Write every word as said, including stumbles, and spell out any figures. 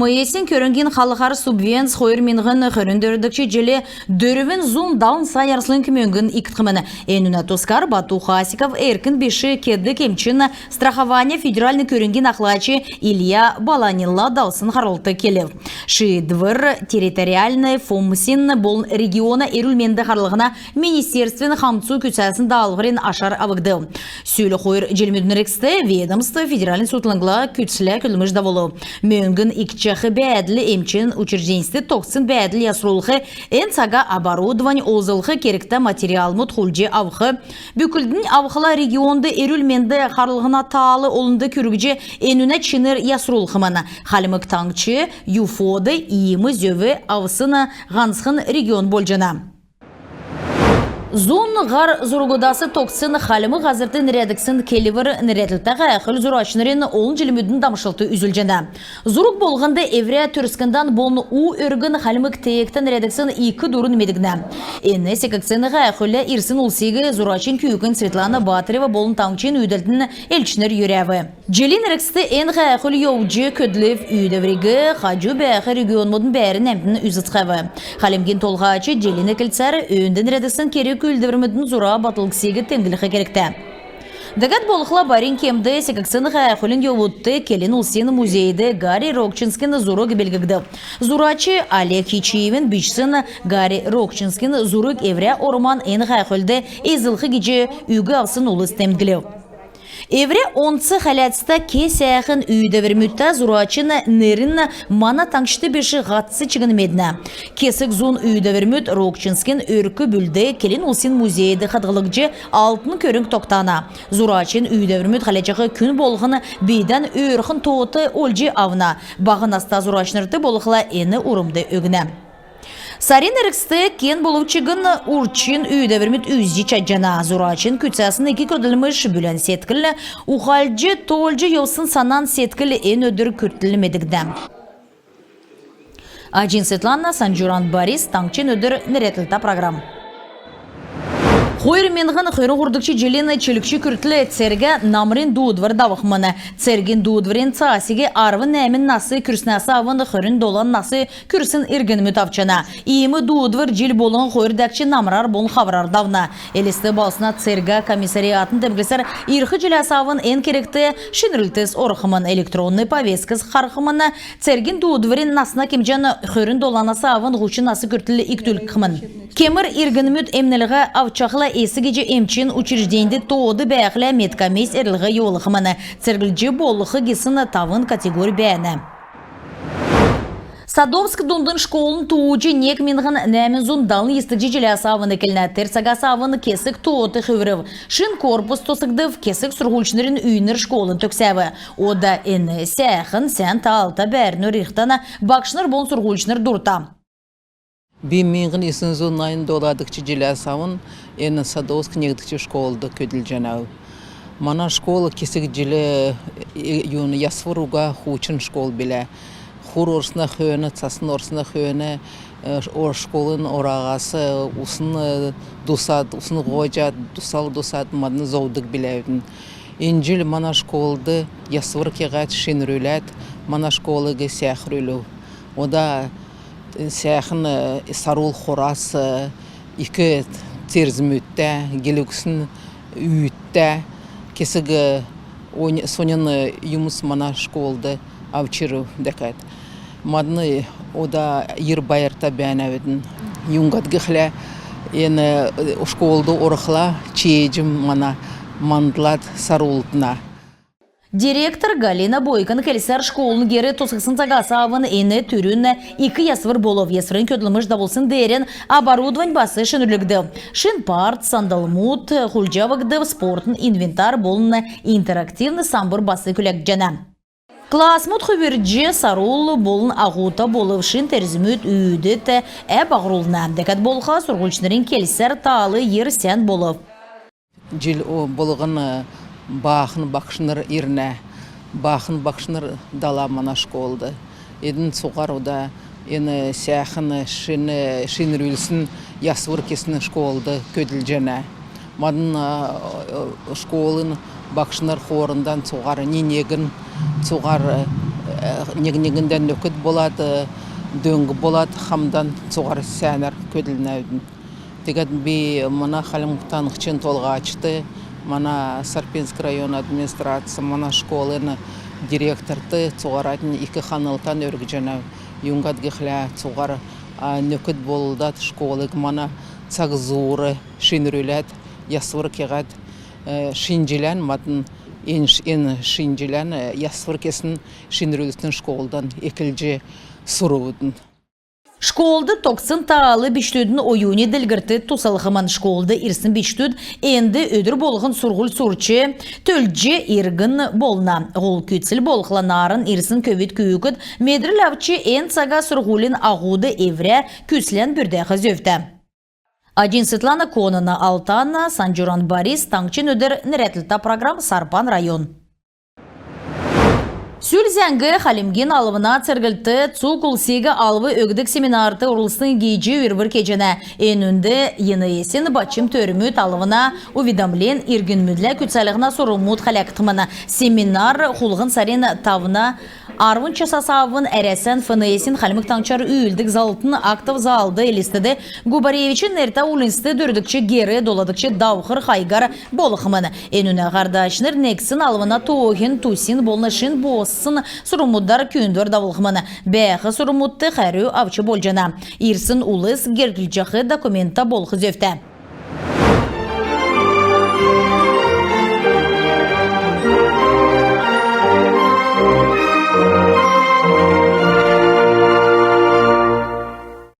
МС-ин көрңгин халхар субвенц хойр миңһн хөрн дөрвдгч җилд дөрвн зун далн сай арслң мөңгн икдхмн. Энүнә тускар Бату Хасиков эрк биш кедг эмчин страхования федеральн көрңгин ахлач Илья Баланинла давсн харһлтд келв. Шиидвр территориальн ФОМС-ин болн региона эрүл-менд харлһна министерствин хамцу күцәсн даалһврин ашар авгдв. Сүл хойр җилмүдин эргцд ведомств федеральн сутлңла күцлә көдлмш давулв. Мөңгн икдҗәх бәәдл, эмчин учрежденьст тогтсн бәәдл ясрулх, эн цага оборудовань олзлх, кергтә материалмуд хулдҗ авх, бүклднь авхла регионд эрүл-менд харлһна таал олнд күргҗ, энүнә чинр ясрулхмн. Хальмг Таңһч ЮФО-д иим зөв авсн һанцхн регион болҗана. Зун һар зургудас тогтсн Хальмг һазрт нерәдгдсн «Келвр» нерәдлтә һәәхүл зурачнрин олн җилмүдин дамшлт үзүлҗәнә. Зург болһнд эврә төрскндән болн у өргн хальмг теегтән нерәдгдсн ик дурн медгднә. Эн секгдсн һәәхүллә ирсн улсиг зурачин күүкн Светлана Батырева болн таңһчин үүдәлтин элчнр йөрәв. Җилин эргцд эн һәәхүл йовҗ көдлв. Үүдәвриг хаҗу бәәх регионмудын бәәрн әмтн үзцхәв. Хальмгин Толһач җилин эклцәр өөнд нерәдгдсн керг-үүлдврмүдин зура батлгсиг темдглх кергтә. Дәкәд болхла, байрин кемд секгдсн һәәхүлин йовудт келн улсин музейд Гарри Рокчинскин зург белглгдв. Зурач Олег Хичиевин бичсн Гарри Рокчинскин зург эврә орман эн һәәхүлд эзлх гиҗ үг авсн улс темдглв. Эврә онц хәләцтә, ке сәәхн үүдәврмүдтә зурачин нерн мана таңһчд биш, һатц чигн меднә. Кесг зун үүдәврмүд Рокчинскин өрк-бүлд, келн улсин музейд хадһлгдҗ, алтн көрң тогтана. Зурачин үүдәврмүд хәләҗәх күн болһн бийдән өөрхн тоот олҗ авна. Баһ наста зурачнрт болхла, эн урмд өгнә. Сарин эргцд кен болв чигн урчин үүдәврмүд үзҗ чадҗана. Зурачин күцәсн ик көдлмш, бүлән седкл, ухалҗ, тоолҗ йовсн санан седкл эн өдр күртл медгднә. Аҗин Светлана, Санҗуран Борис, «Таңһчин өдр» нерәдлтә программ. Хойр миңһн хөрн һурвдгч җилин чилгч күртл цергә намрин дуудвр давхмн. Цергин дуудврин цаасиг арвн нәәмн нас күрснәс авн хөрн долан нас күрсн иргнмүд авчана. Иим дуудвр җил болһн хойр дәкҗ намрар болн хаврар давна. Элст балһсна цергә комиссариатин темдглсәр, ирх җиләс авн эн кергт шинрүлтс орхмн, электронн повесткс харһхмн. Цергин дуудврин насна кемҗән хөрн доланас авн һучн нас күртл икдүлхмн. Кемр иргнмүд эмнлһ авчахла, эс гиҗ эмчин учрежденьд тоод бәәхлә, медкомисс эрлһ йовулхмн. Церглҗ болх гисн тавн категорь бәәнә. Садовск дундын школын тууҗ нег миңһн нәәмн зун далн йисдгч җиләс авн эклнә. Тер цагас авн кесг тоот хүврв. Шин корпус тосхгдв, кесг сурһульчнрин үйнр школын төгсәв. Ода эн сәәхн, сән таалта бәәрнүр ирхдән багшнр болн сурһульчнр дурта. Би миңһн йисн зун найн доладгч җиләс авн эн Садовск негдгч школд көдлҗәнәв. Мана школ кесг җил, э, юн, ясвр уга, хуучн школ билә. Хур орсна хөөн, цасн орсна хөөн, э, ш-, ор-, школын ораһас, э, усн, э, дусад, усн һооҗад, дусал дусад, мадн зовдг биләвидн. Эн җил мана школд ясвр кеһәд, шинрүләд, мана школыг сәәхрүлв. Ода, э, сәәхн, э, сарул хорас, э, ик терзмүдтә, гилгүсн үүдтә, кесг, э, онь-, соньн, э, юмс мана школд авч ирв дәкәд. Мадн, э, ода йир байрта бәәнәвидн. Юңгад гихлә, эн, э, школд орхла, чееҗм мана мандлад сарултна. Директор Галина Бойкон келсәр, школын гер тосхсн цагас авн эн түрүн ик ясвр болв. Ясврин көдлмш давулсн деерән оборудовань бас шинрүлгдв. Шин парт, сандлмуд хулдҗ авгдв, спортын инвентарь болн интерактивн самбр бас күләгдҗәнә. Классмуд хүврҗ, сарул болн аһута болв. Шин терзмүд, үүдд әб аһрулна. Дәкәд болхла, сурһульчнрин келсәр, таал йир сән болв. Җил о-, болһн, э, баахн багшнр ирнә. Баахн багшнр дала мана школд. Эдн цуһар ода эн сәәхн шин, шинрүлсн, ясвр кесн школд көдлҗәнә. Мадн, э, школын багшнр хоорндан цуһар ни-негн, цуһар, э, Нег-негндән нөкд болад, дөң болад, хамдан цуһар сәәнәр көдлнәвидн. Тегәд би мана Хальмг Таңһчин Толһачд, мана Сарпинск района администрацд, мана школын директорт цуһараднь ик ханлтан өргҗәнәв. Юңгад гихлә цуһар нөкд болад, школыг мана цаг зуур шинрүләд, ясвр кеһәд, шинҗлән мадн, эн шинҗлән ясвр кесн шинрүллтин школдан эклҗ сурвидн. Школд тогтсн таал бичкдүдин оюни делгрлтд туслхмн. Школд ирсн бичкдүд энд өдр болһн сурһуль сурч, төлҗ иргн болна. Һол күцл болхла нааран ирсн көвүд-күүкд медрл авч, эн цага сурһулин аһуд эврә күслән бүрдәх зөвтә. Аҗин Светлана, Конана Алтана, Санҗуран Борис, «Таңһчин өдр» нерәдлһтә программ, Сарпан район. Сүл зәңг Хальмгин алвна церглт цуг улсиг алв өгдг семинарт орлцтн гиҗ үрвр кеҗәнә. Энүнд ЕНС-ин бачм төрмүд, алвна уведомлень, иргнмүдлә күцәлһнә сурврмуд хәләгдхмн. Семинар хулһн сарин тавна арвн часас авн Әрәсән ФНС-ин Хальмг Таңһчар үүлддг залтын актов залд Элстд Губаревичин нертә уульнцд дөрвдгч гер доладгч давхр хайгар болхмн. Энүнә һардачнр негдсн алвна тооһин, тусин болн шин боссн сурврмудар күүндвр давулхмн. Бәәх сурврмудт хәрү авч болҗана. Ирсн улс герчлҗәх документта болх зөвтә.